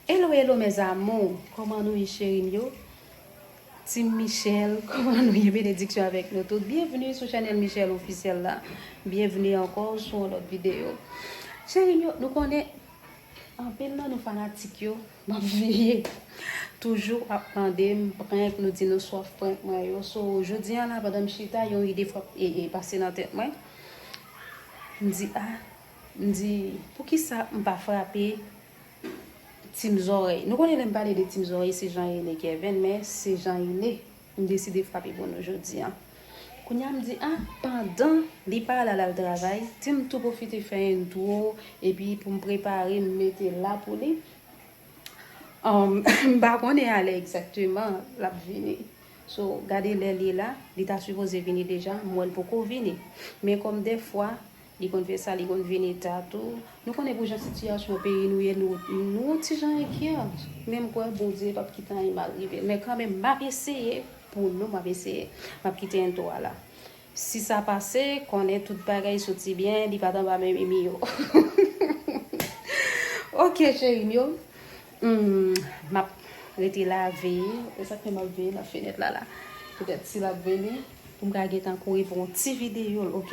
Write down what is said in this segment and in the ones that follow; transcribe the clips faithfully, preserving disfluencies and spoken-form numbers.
Hello, hello, mes amours. Kòman nou ye, cheri m yo? Team Michelle, kòman nou ye? Benediksyon avèk nou tout. Byenveni sou chanèl Michelle Officiel la. Byenveni ankò sou yon lòt videyo. Cheri m yo, nou konnen anpil nan nou fanatik yo, m ap veye. Toujou ap mande m prank, nou di nou swaf prank mwen yo. So, jodi a la, pandan m chita, yon ide fwa e, e pase nan tèt mwen. M di, ah, m di, poukisa m pa frape Team Zòrèy? Nou konnen lè m pale de Team Zòrèy, se Jean René Kevin, men se Jean René m deside frape pou nou jodi a. Kounye a m di, ah, pandan li pa al al travay, di m tou pwofite fè intro, epi pou m prepare, m mete la pou li. Um, m pa konnen a lè egzakteman l ap vini. So, gade lè li ye la, li ta sipoze vini deja, m wè l poko vini. Men kòm dèfwa, li konn fè sa, li konn vini ta tou. Nou konnen pou jan sitiyasyon peyi nou ye, nou, nou yon ti jan enkyè. Men m kwè Bondye p ap kite anyen mal rive l. Men kanmenm, m ap eseye pou nou, m ap eseye. M ap kite entwo a la. Si sa pase, konnen tout bagay soti byen, li pa t anba men Mimi yo. Ok, cheri m yo. Hmm, m ap rete la veye. E sa k fè m ap veye nan fenèt la la. Poutèt si l ap vini, pou m ka gentan kouri pou yon ti videyo l, ok?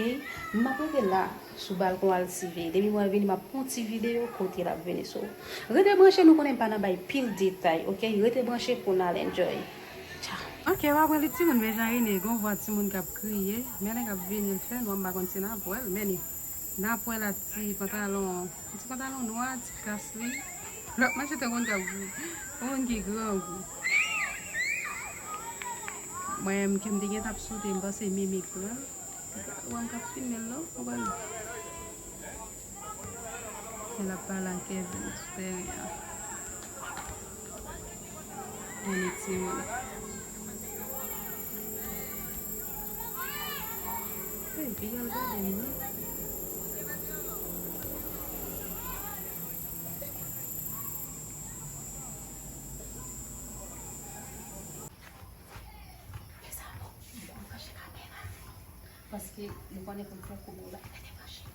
M ap rete la sou balkon al siveye. Depi mwen vini, m ap fè yon ti videyo kote l ap vini. So, rete branche, nou konnen m pa nan bay pil detay, ok? Rete branche pou n al enjoy. Tcha. Ok, w ap rele timoun, men Jean René, gon vwa timoun k ap kriye. Men nèg ap vini l fè nwa, m pa konn si n ap wè l, men li. N ap wè l ak ti pantalon, ti pantalon nwa, ti kas li. L ap mache tankou moun k ap gou, yon moun ki grangou. Mwen menm ke m te gentan ap sote, m panse mimik la. Ou wè m k ap filme l non, ou wè l. L ap pale ak Kevin sou teren an. Annik timoun. Epi al gade m non. Paske nou konnen pou l poko bon la, rete branche.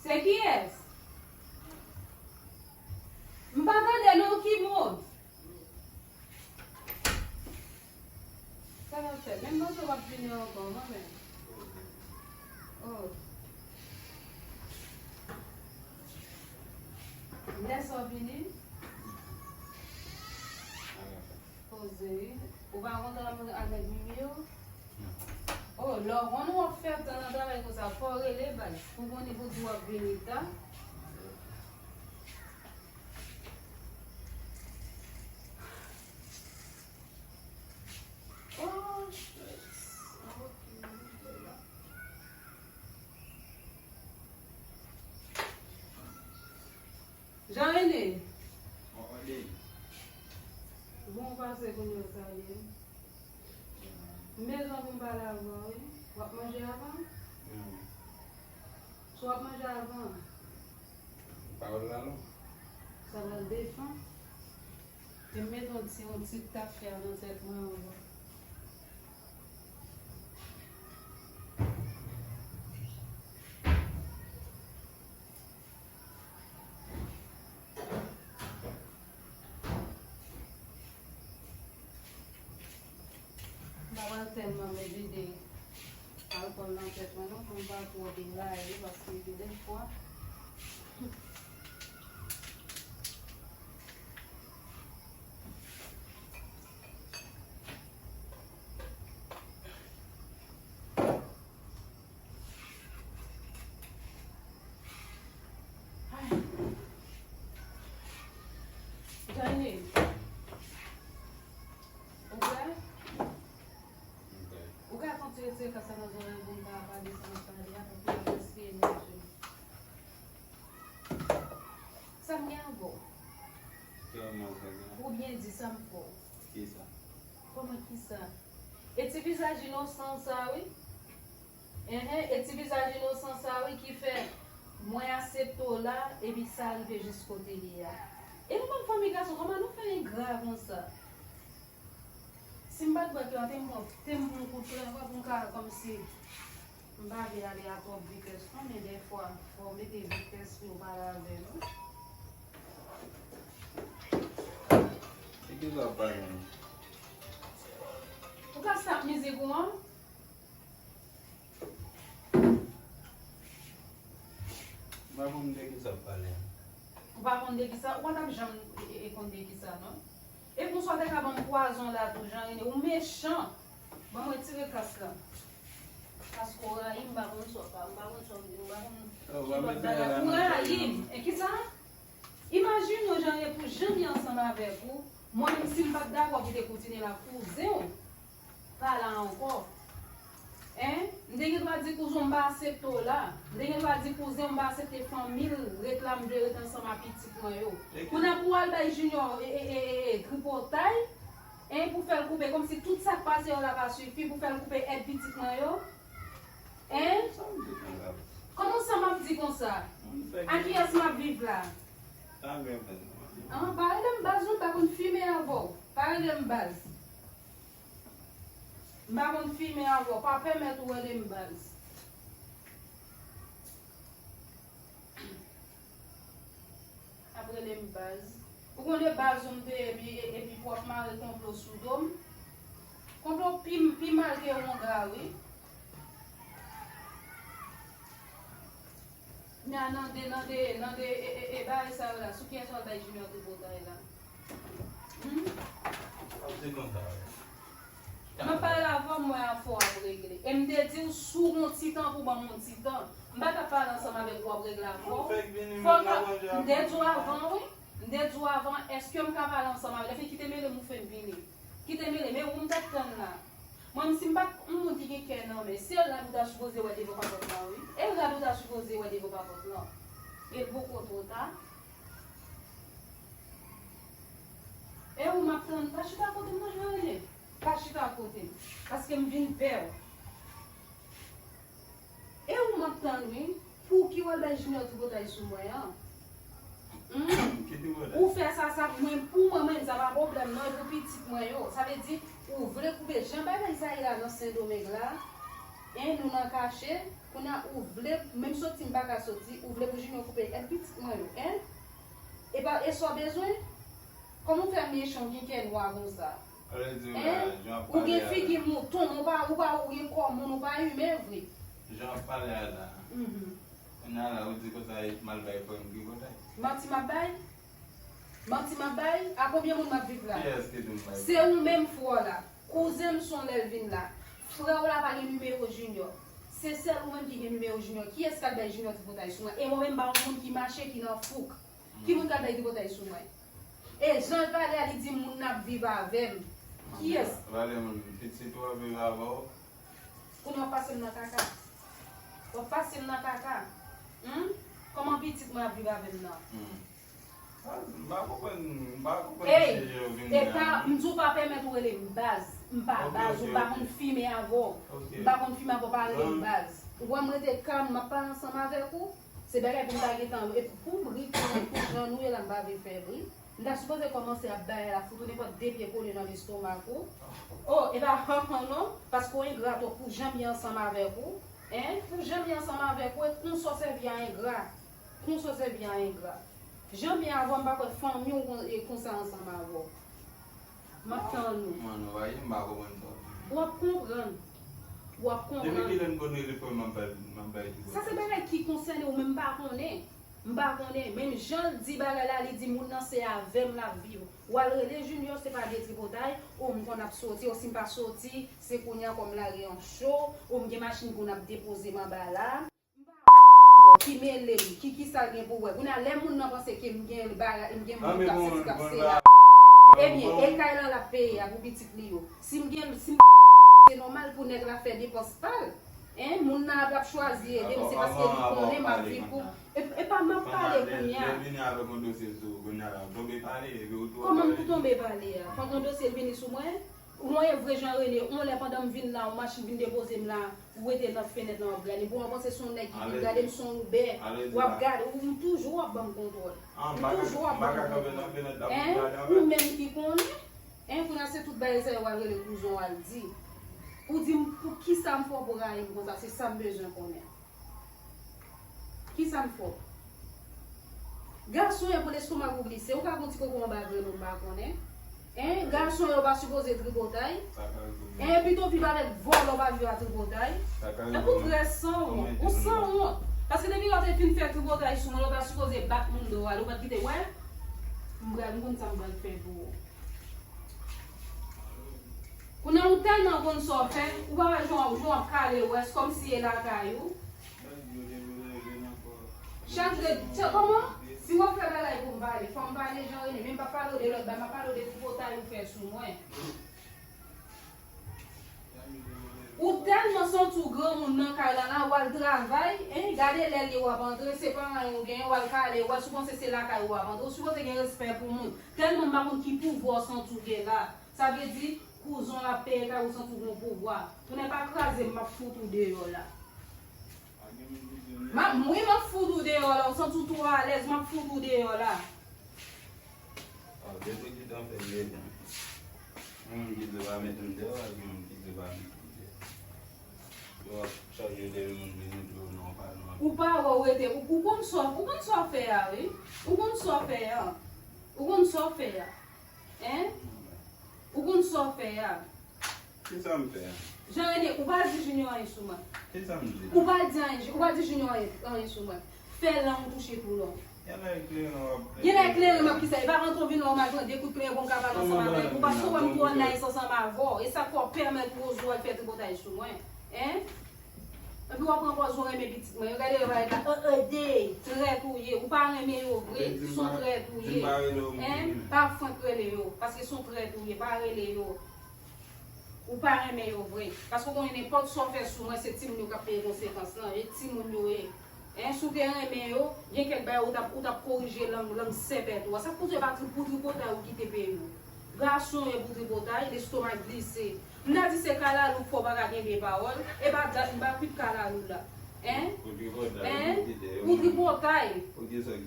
Se kiyès? M pa tande non, ki moun? Sa l ap fè? Menm panse w ap vini ankò, manman. Oh. Lè sa w vini? Poze wi. Ou pa kontan avèk Mimi yo? Oh, lè w konnen w ap fè tan nan travay konsa, fò w rele baz. Pou konnen pou di w ap vini ta. Oh, shit. Jean René. Bon, pase kounye a sa ye. M bezwen pou m pale avè w wi. W ap manje avan? Si w ap manje avan. Pawòl la non. Sa pral defann. E m met yon ti, yon ti tafya nan tèt mwen ankò. M pa pral tèlman met vide alkòl nan tèt mwen non, pou m pa twò degaje, paske gen de fwa. Kòman sa gen? Ou byen di sa m fè w. Kisa? Kòman kisa? E ti vizaj inosan sa wi. Enhen, e ti vizaj inosan sa wi ki fè mwen aksepte w la, epi sa rive jis kote li a. E nou menm fanmi gason, kòman nou fè engra konsa? Si m pa t bwè kleren, te m pran, te m pran kout kleren pou m ka kòmsi m pa vle ale a twòp vitès non, men dèfwa fò w mete vitès pou yo pale avè nou. E ki sa w ap pale an? Ou ka stop mizik ou an? M pa konn de ki sa w ap pale an. Ou pa konn de ki sa? Ou pa t ap janm e, e, e konn de ki sa non. E konsa w te ka ban m pwazon la tou, Jean René, ou mechan. Ban m retire kas la. Paske w rayi m, m pa konn sa w pa, m pa konn sa w vle, m pa konn ki lòt bagay. Ou rayi m. E kisa? Imajine w, Jean René, pou jan m ye ansanm avèk ou, mwen menm si m pa t dakò pou te kontinye la, kouzen w pa la ankò. Hein? M te gen dwa di kouzen w m pa aksepte w la. M te gen dwa di kouzen w m pa aksepte fanmi l ret la, m vle ret ansanm a pitit mwen yo. Kounye a pou w al bay Junior e, e, e, e, e, tripotay, hein, pou fè l koupe, kòmsi tout sa k pase yo la pa sifi pou fè l koupe èd pitit mwen yo. Hein? Kòman sa m ap di konsa? A kiyès m ap viv la? An, pa rele m baz non, m pa konn fimen avè w. Pa rele m baz. M pa konn fimen avè w, pa pèmèt ou rele m baz. Ap rele m baz. Ou konn de baz ou m te ye, epi, e, epi pou w ap mare konplo sou do m. Konplo pi, pi mal ke yon gra, wi. Nan, nan de, nan de, nan de, e, e, e, bagay sa yo la, sou kiyès w al bay Junior tripotay la? Hmm? Ap di konsa. M ap pale avè w, m wè afè w ap regle. E m te di w, si w gon ti tan pou ban m yon ti tan. M pa t ap pale ansanm avèk ou, w ap regle afè w. Fò w ka, m te di w avan, wi. M te di w avan, èske m ka pale ansanm avè w? Lè fini, kite mele m, ou fè m vini. Kite mele, men ou m t ap tann la. Mwen menm si m pa t yon moun ki gen kè nan men, se rad ou ta sipoze wè devan papòt lan, wi. E rad ou ta sipoze wè devan papòt lan. E l poko twò ta. E ou m ap tann, pa chita kote m non, Jean René. Pa chita kote m. Paske m vin pè w. E ou m ap tann wi, pouki w al bay Junior tripotay sou mwen an? Hmm? Ou fè sa, sa mwen, pou mwen menm, sa pa pwoblèm non, e pou pitit mwen yo. Sa vle di, ou vle koupe jan bagay sa ye la nan Sendomeng la, en, nou nan kache, kounye a ou vle, menm soti m pa ka soti, ou vle pou Junior koupe èd pitit mwen yo, en? E pa, e sa w bezwen? Kòman w fè mechan, w gen kè nwa konsa? Ou gen figi mouton, ou pa, ou pa, ou gen kò moun, ou pa imen vre. Jan w ap pale a la. Mhm. Kounye a la, ou di konsa, m al bay frè m tripotay. Manti m ap bay? Manti m ap bay? A konbyen moun m ap viv la? Kiyès ki di m bay? Se ou menm frè w la. Kouzen m se yon lè l vin la. Frè w la pa gen nimewo Junior. Se sèl ou menm ki gen nimewo Junior. Kiyès k al bay Junior tripotay sou mwen? E mwen menm, m pa yon moun ki mache, ki nan fouk. Ki moun k al bay tripotay sou mwen? E jan l pale a, li di moun nan ap viv avè m. Kiyès? Pale moun, pitit ou ap viv avè w? Kounye a w ap pase m nan kaka. W ap pase m nan kaka. Hmm? Kòman pitit mwen ap viv avè m nan? Hmm. M pa konprann, m pa konprann misye yo vin gen an. E pa, m di w pa pèmèt ou rele m baz. M pa baz, ou pa konn fimen avè w. M pa konn fimen avè w, pa rele m baz. Ou wè m rete kalm, m ap pale ansanm avèk ou. Se bagay pou m ta gentan, e pou m ri pou, pou jan nou ye la, m pa vle fè bri. M ta sipoze kòmanse ap bay la fout ou nenpòt de pye kole nan lestomak ou. O, e pa han han non, paske w engra twòp pou jan m ye ansanm avèk ou. En, pou jan m ye ansanm avèk ou, e konsa w sèvi a engra. Konsa w sèvi a engra. Jan m ye avè w, m pa kwè fanmi w kon, e konsa ansanm avè w. M ap tann ou. Mano, rayi m pa konprann sa w di. W ap konprann. W ap konprann. Depi kilè m konn rele frè m, m ap bay, m ap bay tripotay? Sa se bagay ki konsène ou, men m pa konnen. M pa konnen. Menm jan l di bagay la, li di moun nan se avè m l ap viv. W al rele Junior, se pa de tripotay, o m konn ap soti, o si m pa soti, se kounye a kò m lage an cho, o m gen machin pou n ap depoze m anba la. M pa wè ankò ki mele m, ki, ki sa l gen pou wè. Kounye a, lè moun nan panse ke m gen bagay, m gen moun k ap sesi, k ap sela. Ebyen, e kay lan l ap peye a pou pitit li yo. Si m gen, si m gen, se nòmal pou nèg la fè depans pa l. En, moun nan ap, ap chwazi ede m, se paske li konnen m ap viv pou. E, e pa m ap pa, Pale kounye a. Lè vini avèk yon dosye sou ou, kounye a la, ou tonbe pale, epi ou tou. Kòman m tonbe pale a? Pandan dosye l vini sou mwen, mwen vre Jean René, yon lè pandan m vin la, yon machin vin depoze m la, ou rete nan fenèt lan w ap gade. Bon, w panse se yon nèg ki vin gade m, se yon Uber. W ap gade, ou, ou toujou w ap ban m kontwòl. Ou toujou w ap ban m kontwòl. Hein? Ou menm ki konnen. Hein, kounye a se tout bagay sa yo w al rele kouzon w al di. Pou di m pou kisa m fè w pou rayi m konsa, se sa m bezwen konnen. Kisa m fè w? Gason yo pou lestomak ou glise. Ou ka gon ti koko anba grenn ou m pa konnen. Hein? Gason yo pa sipoze tripotay. Hein? Pito viv avèk vòlò pa viv a tripotay. Epi w trè sanwont. Ou sanwont. Paske depi lè w te fin fè tripotay sou mwen, ou ta sipoze bat moun do a. Ou pa t kite wè. M pral, m konn sa m pral fè pou ou. Kounye a ou tèlman konn sa w fè, ou pa wè jan w ap, jan w ap kale wè, se kòmsi e lakay ou. Chak de, se kòman? Si w ap fè bagay pou m pale, fò m pale Jean René, men m p ap pale w de lòt bagay, m ap pale w de tripotay ou fè sou mwen. Ou tèlman santi w granmoun nan kay la, la, w al travay, hein, gade lè l ye w ap antre, se paran w genyen, w al kale, w al, si w panse se lakay ou w ap antre, ou sipoze gen respè pou moun. Tèlman m pa konn ki pouvwa w santi w gen la. Sa vle di, kouzon l ap peye kay ou santi w gen yon pouvwa. Tounen pa kraze m, m ap fout ou deyò la. M ap, wi, m ap fout ou deyò la. Ou santi w twò alèz, m ap fout ou deyò la. Depi ki tan fè m rete. Gen moun ki di w pa mete m deyò, gen moun ki di w pa mete m deyò. Yo ap chanje de moun vini tou, non, pa non. Ou pa wè w rete, ou, ou konn sa, ou konn sa w fè a, wi. Ou konn sa w fè a. Ou konn sa w fè a. Hein? Ou konn sa w fè a. Kisa m fè a? Jean René, ou pa di Junior anyen sou mwen. Kisa m di? Ou pa di anyen, ou pa di Junior anyen, anyen sou mwen. Fè lang ou touche tou long. Genlè kleren w ap. Genlè kleren m ap kisa? E pa rantre w vin la w mal pran de kout kleren pou m ka pale ansanm avè w. Ou paske w wè m twò nice ansanm avè w. E sa k fè w pèmèt Rozo al fè tripotay sou mwen. Hein? Epi w ap pran pòz ou renmen pitit mwen. Yo gade yo parèt la, an, an, de, trèt ou ye. Ou pa renmen yo vre, se yon trèt ou ye. Hein? Pa fwenk rele yo, paske se yon trèt ou ye. Pa rele yo. Ou pa renmen yo vre. Paske w konnen nenpòt sa w fè sou mwen, se timoun yo k ap peye konsekans lan. E timoun yo ye. Hein? Si w te renmen yo, gen kèk bagay ou t ap, ou t ap korije lang, lang sèpèt ou a. Sa k pou di e pa pou tripotay ou kite peyi w. Gason ye pou tripotay, lestomak glise. M ta di se kalalou k fè w pa ka kenbe pawòl. E pa dat m pa kwit kalalou la. Hein? Pou tripotay, hein? Pou tripotay.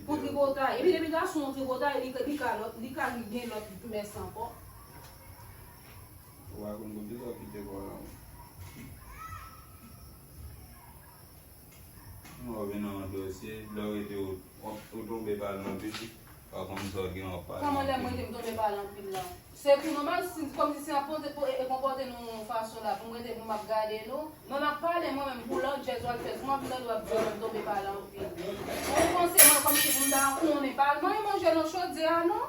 Pou tripotay. Epi depi gason an tripotay, li, li ka lòt, li ka gen lòt mès ankò. Ou pa konn pou kisa w kite kò w la. Mwen vin nan yon dosye, lè w rete ou, ou tonbe pale anpil, pa konn sa w gen w ap pale anpil. Kòman lè m rete m tonbe pale anpil la? Se tou nòmal, si, kòmsi si n ap poze, po-, e, e konpòte nou yon fason la, pou m rete pou m ap gade nou, mwen m ap pale mwen menm pou lòt jèz w al fè, si m ap tande w ap di w tonbe pale anpil. Ou panse mwen kòmsi pou m ta konnen, pa al manyen manje nan chodyè a non.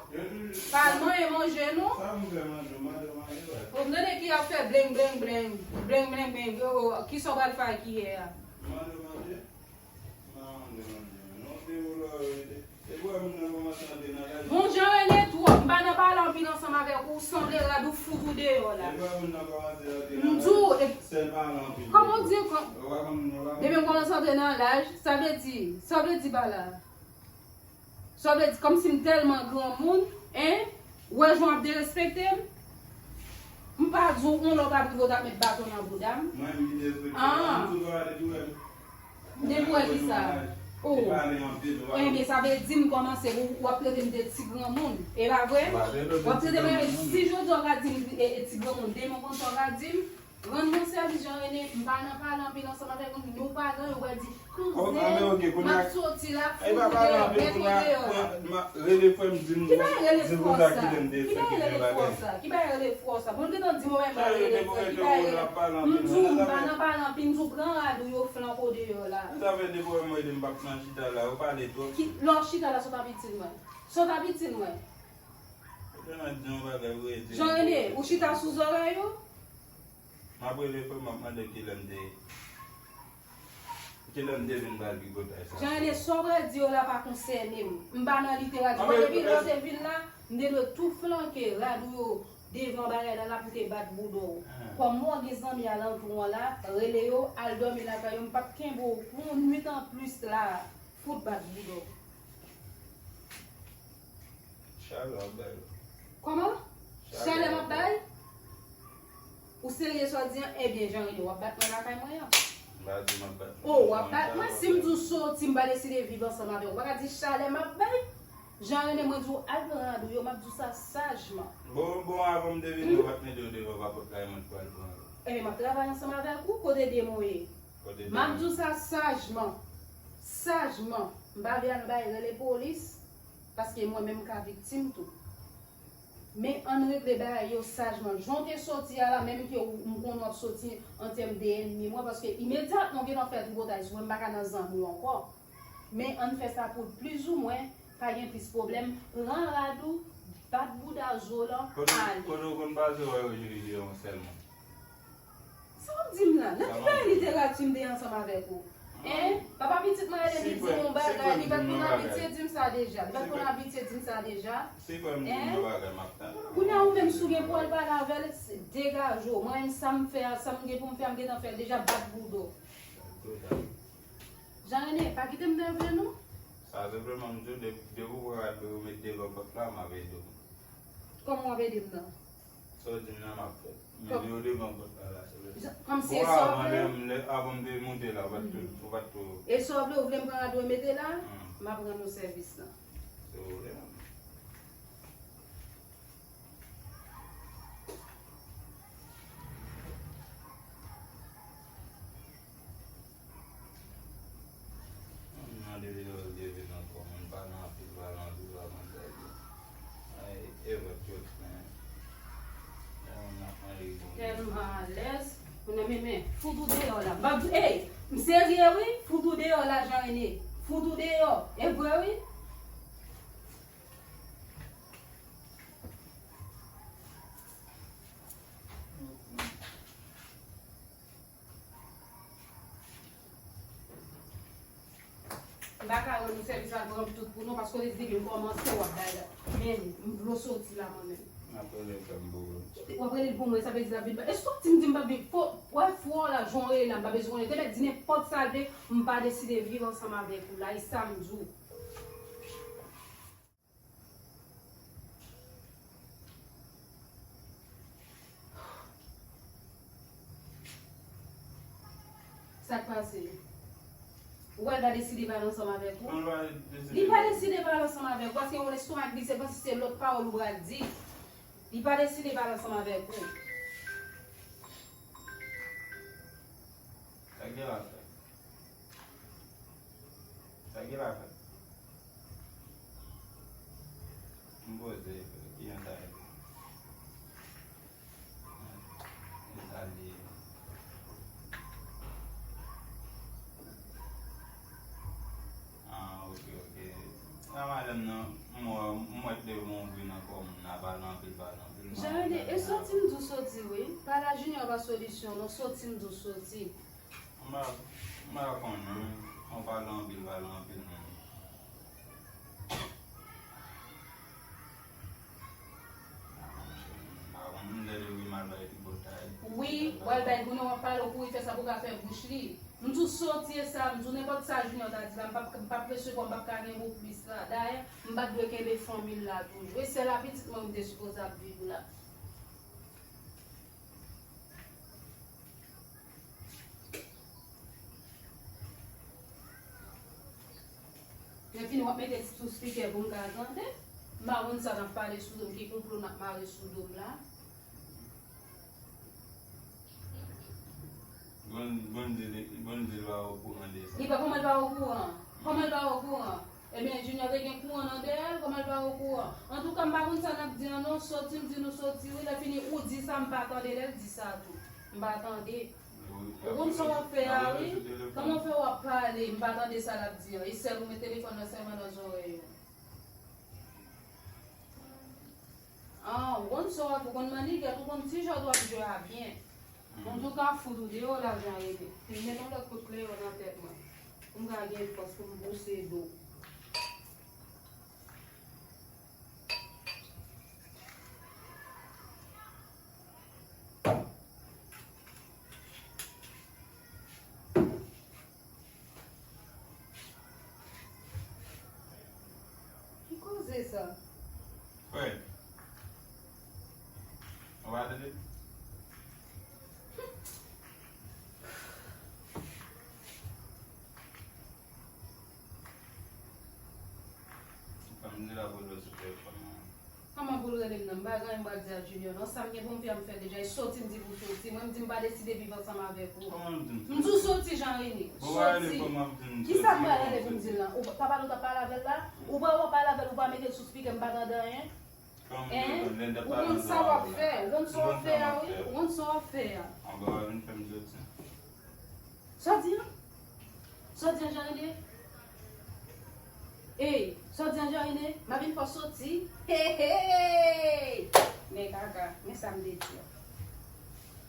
Pa al manyen manje non. Sa m fè manje, manje, manje, wè. Ou tande ki ap fè bleng, bleng, bleng, bleng, bleng, bleng, yo, kisa w pral fè ak yè a? Manje, manje. Bon, Jean René twòp, m pa nan pale anpil ansanm avèk ou, ou sanble rad ou fout ou deyò la. M di w, e, kòman w di, kò-, depi m kòmanse antre nan laj, sa vle di, sa vle di pa la. Sa vle di, kòmsi m tèlman granmoun, hein? Ou wè jan w ap derespekte m? M pa di w yon lè w pa rive w t ap met baton nan bouda m. Mwen menm ki derespekte w, ah, m toujou ale tou wè m. Depi w wè kisa? Oh. Enben, sa vle di m kòmanse, w, w ap trete m de ti granmoun. E pa vre? W ap trete m, si jodi a w ka di m, e, e, ti granmoun, demen w konn sa w ka di m? Rann mwen sèvis, Jean René, m pa nan pale anpil ansanm avèk ou, nou pa gen, ou pral di, kouzen, m ap soti la, fout ou deyò, met ou deyò la. Ki bagay rele fò sa? Ki bagay rele fò sa? Ki bagay rele fò sa? Bon, l gentan di mwen menm m rele fò, ki bagay rele fò? M di w, m pa nan pale anpil, m di w pran rad ou yo flanke w deyò la. Sa fè depi w wè m rele m p ap nan chita la, ou pale twòp. Ki, lè w chita la, sa w t ap itil mwen? Sa w t ap itil mwen? Ou te nan di yon bagay, ou rete. Jean René, ou chita sou zòrèy ou? M ap rele frè m, m ap mande w kilè m te, kilè m te vin pral tripotay sa. Jean René, sa w pral di yo la pa konsène m. M pa nan literati. Bon, depi lè w te vin la, m te dwe tou flanke rad ou yo devan bagay la la pou te bat bouda w. Kòm mwen gen zanmi alantou an la, rele yo, al dòmi lakay yo, m p ap kenbe w pou yon nwit anplis la. Fout bat bouda w. Chalè w ap bay. Kòman? Chalè m ap bay? Ou serye sa w di an? Ebyen, Jean René, w ap bat mwen lakay mwen an. M pa di m ap bat mwen. O, w ap bat mwen si m di w soti, m pa deside viv ansanm avè w. Ou pa ka di chalè m ap bay. Jean René, mwen di w al pran rad ou yo, m ap di w sa sajman. Bon, bon, avan m te vini, ou pa t mete yo devan pa pòt la, e mwen t pral pran yo. Ebyen, m ap travay ansanm avèk ou, kote de m ou ye? Kote de m? M ap di w sa sajman. Sajman. M pa vle al nan bagay rele polis, paske mwen menm m ka viktim tou. Men ann regle bagay yo sajman. Jan w te soti a la, menm ke w, m konnen w ap soti an tèm de ènmi mwen, paske imedyatman w gentan fè tripotay sou mwen, m pa ka nan zanmi w ankò. Men ann fè sa pou plizoumwen pa gen plis pwoblèm. Pran rad ou, bat bouda zo w lan, ale. Kote w konn pase wè yo jodi a sèlman? Sa w ap di m la? Nan ki bagay literati m te ansanm avèk ou? Hein? Papa pitit mwen rele m, li di m yon bagay, li pa t konn abitye di m sa deja. Li pa t konn abitye di m sa deja. Hein? Kounye a ou menm si w gen pou w al pale avè l, degaje w. Mwen menm sa m fè a, sa m gen pou m fè a, m gentan fè l deja, bat bouda w. Jean René, pa kite m nève non. Sa se vrèman m di w, depi ou pran rad ou met devan pòt la, m ap ede w. Kòman w ap ede m nan? Sa w di m nan m ap fè. Men li yo devan pòt la la, se vre. Kòmsi e sa w vle? Bon, avan lè m, lè, avan m te monte la, ou pa t tou, ou pa t tou. E sa w vle, ou vle m pran rad ou mete la? M ap rann ou sèvis lan. Se vre. Mwen de videyo l te vin ankò, moun pale anpil, pale anpil, pale anpil. Ay, e vòt yo, men. Lè moun ap manje bon. Tèlman alèz. Moun nan men, men, fout ou deyò la. M ap di, ey, m serye wi, fout ou deyò la, Jean René. Fout ou deyò. E vre wi. M pa ka rann ou sèvis la, pran tout pou nou, paske w te di depi m kòmanse, w ap bay la. Men, m vle w soti la, mwen menm. M ap rele frè m pou ou. Kite, w ap rele l pou mwen, sa vle di l ap vin ba-, e soti m di m p ap vin, fò, w wè fò la, jan w rele la, m pa bezwen konnen. Te mèt di nenpòt sa l vle, m pa deside viv ansanm avèk ou la, e sa m di w. Sa k pase? Ou wè l pa deside pale ansanm avèk ou? Li pa deside pale ansanm avèk ou, paske yon lestomak li se panse se lòt pawòl ou pral di. Li pa deside pale ansanm avèk ou. Sa gen la fè? Sa gen la fè? M poze, ki jan sa ye? E sa li ye. Ah, ok, ok. Sa madanm nan, m wè, m wè t leve yon grenn ankò, moun nan pale anpil, pale anpil. Jean René, e soti m di w soti wi. Pale a Junior pa solisyon non, soti m di w soti. M pa, m pa konnen, mwen pale anpil, pale anpil, men. M pa konnen, m tande wi m al bay tripotay. Wi, w al bay, kounye w ap pale, w kouri fè sa pou w ka fè bouch li. M di w soti e sa, m di w nenpòt sa Junior ta di la, m p ap, m p ap resevwa, m p ap ka gen mo plis la. Dayè, m pa t dwe kenbe fanmi l la toujou. E sèl a pitit mwen m te sipoze ap viv la. Lè fini, w ap mete sou spikè pou m ka tande. M pa konn sa n ap pale sou do m, ki konplo n ap mare sou do m la. Bon, Bondye, Bondye pa okouran de sa. Li pa, kòman l pa okouran? Kòman l pa okouran? Ebyen, Junior te gen kouran nan dèyè l, kòman l pa okouran? Antouka, m pa konn sa n ap di an non, soti, m di nou soti wi, lè fini ou di sa, m pa tande lè l di sa tou. M pa tande. Ou konn sa w ap fè a wi? Kòman w fè w ap pale, m pa tande sa l ap di an? E sèl ou met telefòn nan sèlman nan zòrèy ou. Ah, ou konn sa w ap, ou konn mannigèt, ou konn ti jwèt w ap jwe a byen. Antouka, fout ou deyò la, Jean René. Li met yon lòt kout kleyon nan tèt mwen. Pou m ka gen fòs pou m bouse do. Ki koze sa? M di la pou l sou telefòn nan. Kòman pou l rele m nan? M pa gen anyen m pral di a Junior non. Sa m gen pou m fè, m fè deja. E soti m di pou soti. Mwen, m di m pa deside viv ansanm avèk ou. Kòman m di m soti? M di w soti, Jean René. Bon, w a rele kòman m di m soti? Kisa m pral rele pou m di l lan? Ou pa pale, w t ap pale avè l la? Ou pa, w ap pale avè l, ou pa mete l sou spikè, m pa tande anyen? Hein? Ou konn sa w ap fè, ou konn sa w ap fè a, wi, ou konn sa w ap fè a. Anba w a vin fè m soti. Sa w di an? Sa w di an, Jean René? Ey, sa w di an, Jean René? M a vin fè w soti. Hey, hey! Men kaka, men sa m te di an.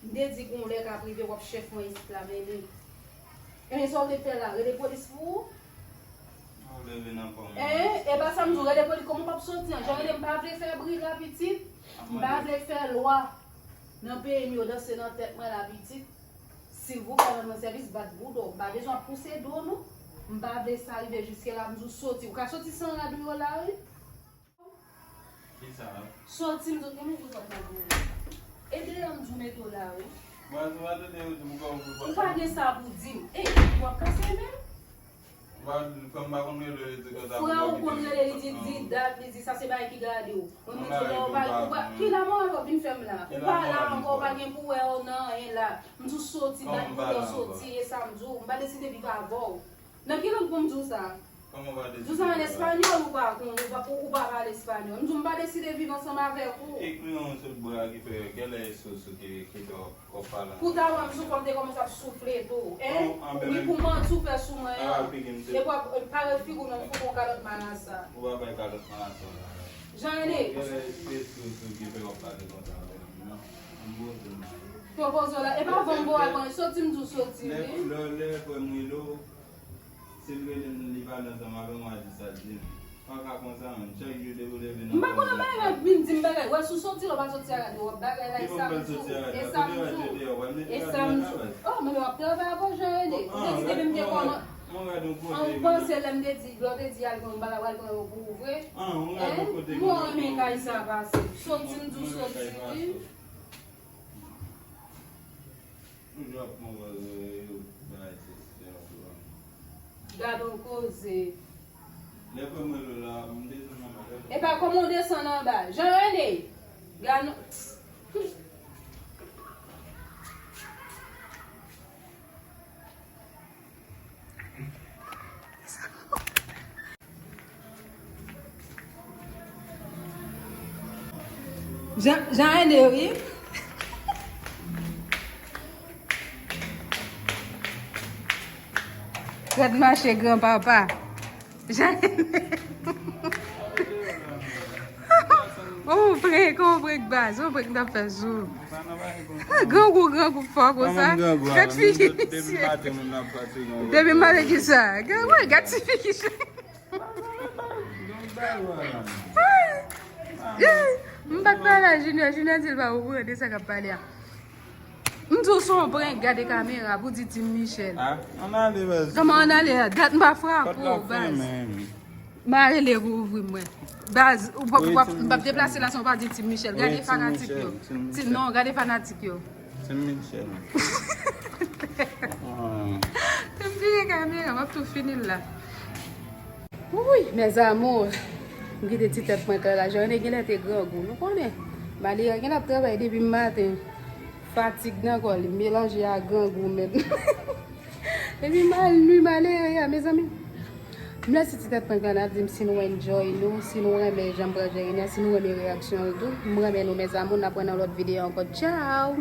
M te di gon lè k ap rive w ap chèf mwen isit la, men li. Ebyen, sa w te fè la? Rele polis pou ou? Ou leve nan kò mwen. Hein? E pa sa m di w, rele polis, kòman w p ap soti an? Jean René, m pa vle fè bri la, pitit. M pa vle fè lwa nan peyi m yo danse nan tèt mwen la, pitit. Silvouplè, rann mwen sèvis, bat bouda w. M pa bezwen w ap pouse do w, non. M pa vle sa rive jiske la, m di w soti. Ou ka soti san rad ou yo la, wi. Kisa? Soti, m di w, gen moun ki sot nan biro. E deyò m di w mete w la, wi. Baz, ou pa tande yo di m kòman pou. Ou pa gen sa pou di m. Ey, w ap kase men m. Ou pa, frè m pa konn rele, li di konsa. Frè ou konn rele, li di, di dat, li di sa se bagay ki gade w. Mwen, mwen di w la, ou pa, ou pa, ki la moral w ap vin fè m la? Ou pa la ankò, ou pa gen pou wè w nan anyen la. M di w soti, bat bouda w soti, e sa m di w. M pa deside viv avè w. Nan ki lang pou m di w sa? Kòman w pa deside? Di w sa an espanyòl, ou pa konn, ou pa, ou pa pale espanyòl. M di w m pa deside viv ansanm avèk ou. Ekri yon sot bra ki fè, genlè e soso ki, ki fè w, w ap pale. Pou ta wè m sou fòm te kòmanse ap soufle tou, hein? Wi, pou manti w fè sou mwen an. Epi w ap, e, parèt figi w nan fout yon kalòt marasa. Ou pa bay kalòt marasa la. Jean René. Genlè e soso ki fè w ap pale konsa avè m, non. M poze m la. Yo poze w la. E pa ban m bo a, soti m di w soti, wi. Lè, lè, lè frè m rele w, si l rele m, li pale ansanm avè m, w a di sa l di m. Pa ka konsa, menm. Chak jou depi w leve nan kò w. M pa konn bagay la, vin di m bagay. Wè, si w soti la, w pa soti a radyo, w ap bagay la, e sa m di w. E sa m di w. E sa m di w. Oh, men w ap travay avè Jean René. Ou te di depi m te kòman. An, ou panse lè m te di, lè w te di al pran bagay, w al pran yo pou ou vre? Hein? Mwen renmen kay sa pase. Soti m di w soti, wi. Toujou ap pran vòlè yo, bay se sè yo. Gad on koze. Lè premye lo la, m desann nan bagay. E pa kòman w desann anba. Jean René! Gad on. Jan, jan ede wi. Gad mache granpapa. Jan ede. On prank, on prank baz, on prank n ap fè sou. Ah, grangou, grangou fò konsa. Gad figi misye. Depi maten ki sa. Gad, wè, gad ti figi misye. M pa t pale a Junior, Junior di l pa okouran de sa k ap pale a. M di w se on prank, gade kamera pou di Team Michel. Ah, ann ale, baz. Kòman ann ale a? Dat m pa frape w, baz. M a rele pou ouvri mwen. Baz, ou p ap, ou p ap, m p ap deplase la san w pa di Team Michel. Gade fanatik yo. Ti, non, gade fanatik yo. Team Michel. M vire kamera, m ap tou fini l la. Wouy, mes amours. M kite ti tèt mwen klè la. Jan René genlè te grangou. Nou konnen. Malere genlè ap travay depi maten. Fatig nan kò li melanje a grangou menm. Epi mal nwi malere a, mezanmi. M lèse ti tèt mwen klè n ap di m si nou enjoy nou, si nou renmen jan m pran Jean René, si nou renmen reyaksyon l tou. M renmen nou, mes amours, n ap wè nan lòt videyo ankò. Tchao!